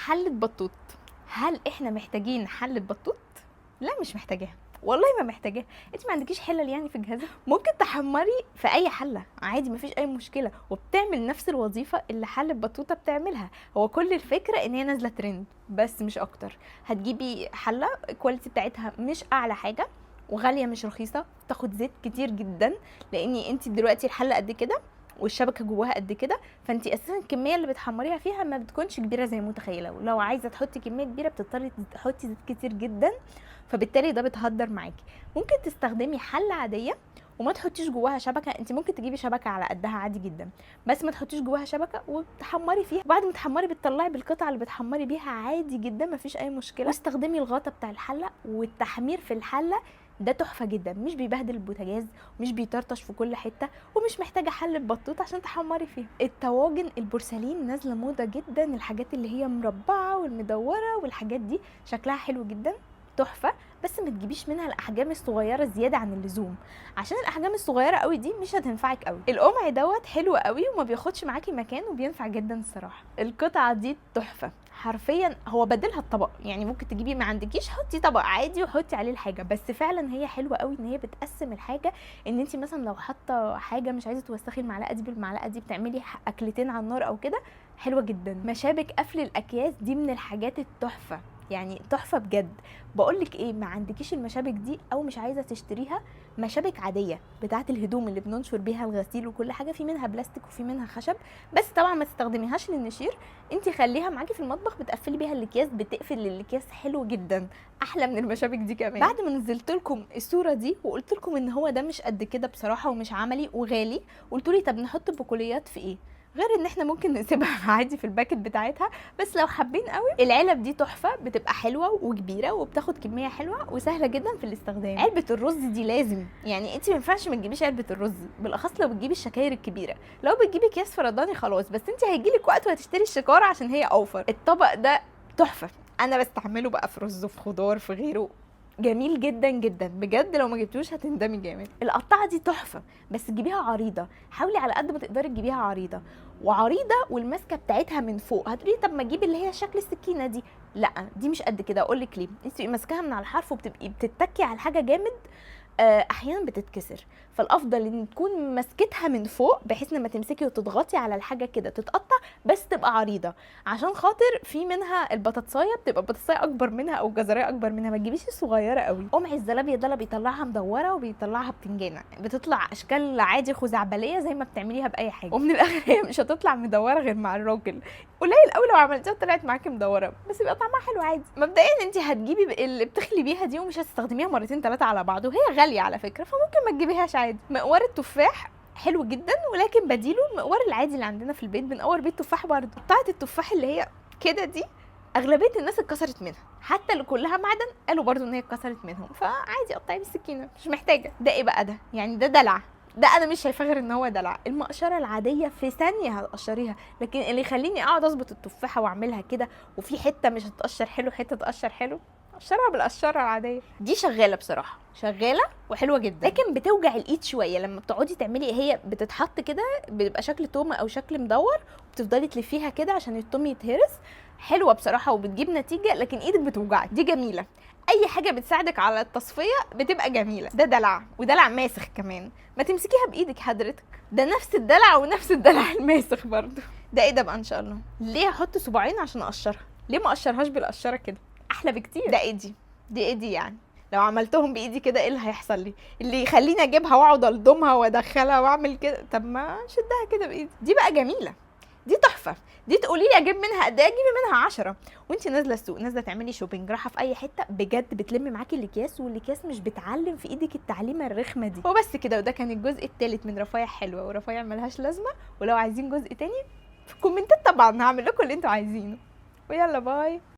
حله بطوط. هل احنا محتاجين حله بطوط؟ لا مش محتاجاها، والله ما محتاجاها. انت ما عندكيش حلل يعني في جهازك؟ ممكن تحمري في اي حله عادي، مفيش اي مشكلة، وبتعمل نفس الوظيفة اللي حله بطوطة بتعملها. هو كل الفكرة ان هي نازله ترند بس، مش اكتر. هتجيبي حله ال quality بتاعتها مش اعلى حاجة، وغاليه مش رخيصة، تاخد زيت كتير جدا، لان انت دلوقتي الحلة قد كده والشبكة جواها قد كده، فانت اساسا الكمية اللي بتحمريها فيها ما بتكونش كبيرة زي متخيله، ولو عايزه تحطي كمية كبيرة بتضطري تحطي زيت كتير جدا، فبالتالي ده بتهدر معاكي. ممكن تستخدمي حله عادية وما تحطيش جواها شبكة، انت ممكن تجيبي شبكة على قدها عادي جدا، بس ما تحطيش جواها شبكة وتحمري فيها. بعد ما تحمري بتطلعي بالقطعه اللي بتحمري بيها عادي جدا، مفيش اي مشكلة. واستخدمي الغطا بتاع الحلة، والتحمير في الحلة ده تحفة جدا، مش بيبهدل البوتاجاز، مش بيطرطش في كل حتة، ومش محتاجه حله بطوط عشان تحمري فيها. الطواجن البورسلين نازله موضة جدا، الحاجات اللي هي مربعه والمدوره والحاجات دي شكلها حلو جدا تحفة، بس ما تجيبيش منها الاحجام الصغيرة زيادة عن اللزوم، عشان الاحجام الصغيرة قوي دي مش هتنفعك قوي. القمع دوت حلو قوي وما بياخدش معاكي مكان وبينفع جدا الصراحة. القطعة دي تحفة حرفيا، هو بدلها الطبق، يعني ممكن تجيبي ما عندكيش حطي طبق عادي وحطي عليه الحاجة، بس فعلا هي حلوة قوي ان هي بتقسم الحاجة، ان انت مثلا لو حاطه حاجة مش عايزه توسخي المعلقة دي بالمعلقه دي، بتعملي اكلتين على النار او كده، حلوة جدا. مشابك قفل الاكياس دي من الحاجات التحفة، يعني تحفة بجد. بقولك ايه، ما عندكيش المشابك دي او مش عايزه تشتريها، مشابك عادية بتاعه الهدوم اللي بننشر بيها الغسيل وكل حاجة، في منها بلاستيك وفي منها خشب، بس طبعا ما تستخدميهاش للنشير، انت خليها معاكي في المطبخ بتقفلي بيها الاكياس، بتقفل الاكياس حلو جدا، احلى من المشابك دي كمان. بعد ما نزلت لكم الصورة دي وقلت لكم ان هو ده مش قد كده بصراحة ومش عملي وغالي، قلتوا لي طب نحط بقوليات في ايه؟ غير ان احنا ممكن نسيبها عادي في ال packet بتاعتها، بس لو حابين قوي العلب دي تحفة، بتبقى حلوة وكبيره وبتاخد كمية حلوة وسهلة جدا في الاستخدام. علبة الرز دي لازم، يعني انت ما ينفعش ما تجيبيش علبة الرز، بالاخص لو بتجيبي الشكاير الكبيرة. لو بتجيبي اكياس فرداني خلاص، بس انت هيجيلك وقت وهتشتري الشكاره عشان هي اوفر. الطبق ده تحفة، انا بستعمله بقى في رز وفي خضار في غيره، جميل جدا جدا بجد، لو ما جبتوش هتندمي جامد. القطعة دي تحفة، بس تجيبيها عريضة، حاولي على قد ما تقدري تجيبيها عريضة وعريضه والماسكه بتاعتها من فوق. هتقولي طب ما اجيب اللي هي شكل السكينة دي، لا دي مش قد كده. اقول لك ليه، انت بتبقي ماسكاها من على الحرف وبتبقي بتتكي على الحاجة جامد، احيانا بتتكسر، فالافضل ان تكون ماسكتها من فوق بحيث لما تمسكي وتضغطي على الحاجة كده تتقطع، بس تبقى عريضة، عشان خاطر في منها البطاطسايه بتبقى البطاطسايه اكبر منها او الجزرايه اكبر منها، ما تجيبيش الصغيرة قوي. قمع الزلابيه ده لا بيطلعها مدورة وبيطلعها بتنجانه، بتطلع اشكال عادي خزعبليه زي ما بتعمليها باي حاجة، ومن الاخر هي مش هتطلع مدورة غير مع الراجل، قليل قوي لو عملتيها طلعت معاكي مدورة، بس بيبقى طعمها حلو عادي. مبدئيا انت هتجيبي اللي بتخلي بيها دي ومش هتستخدميها مرتين ثلاثة على بعض، وهي غالية على فكرة، فممكن ما تجيبيهاش عادي. مقوار التفاح حلو جدا، ولكن بديله المقوار العادي اللي عندنا في البيت، بنقور بيه التفاح برده. قطعه التفاح اللي هي كده دي اغلبية الناس اتكسرت منها، حتى اللي كلها معدن قالوا برده ان هي اتكسرت منهم، فعادي قطعي بالسكينة مش محتاجه. ده ايه بقى ده؟ يعني ده دلع، ده انا مش شايفاه غير ان هو دلع. المقشره العادية في ثانية هتقشريها، لكن اللي يخليني اقعد اظبط التفاحة واعملها كده وفي حتة مش هتقشر حلو حتة تقشر حلو، قشرها بالقشره العادية دي. شغالة بصراحة، شغالة وحلوه جدا، لكن بتوجع الايد شوية لما بتقعدي تعملي. هي بتتحط كده بيبقى شكل تومة او شكل مدور، وبتفضلي تلفيها كده عشان التوم يتهرس. حلوة بصراحة وبتجيب نتيجة، لكن ايدك بتوجعك. دي جميلة، اي حاجة بتساعدك على التصفية بتبقى جميلة. ده دلع، ودلع ماسخ كمان، ما تمسكيها بايدك حضرتك، ده نفس الدلع ونفس الدلع الماسخ برضو. ده ايه ده بقى ان شاء الله؟ ليه احط صباعين عشان اقشرها؟ ليه ما اقشرهاش بالقشره كده؟ احلى بكتير. ده ايه دي؟ دي ايه دي يعني؟ لو عملتهم بايدي كده ايه اللي هيحصل لي؟ اللي يخليني اجيبها واقعد الضمها وادخلها واعمل كده، طب ما شدها كده بايدي. دي بقى جميلة، دي تحفة، دي تقولي لي اجيب منها قد ايه؟ اجيبي منها 10 وانت نازله السوق، نازله تعملي shopping، رايحة في اي حتة، بجد بتلم معاكي الاكياس، والاكياس مش بتعلم في ايدك التعليمه الرخمه دي. وبس كده، وده كان الجزء الثالث من رفايع حلوة ورفايع ملهاش لازمه. ولو عايزين جزء تاني في الكومنتات طبعا هعمل لكم اللي انتوا عايزينه. ويلا bye.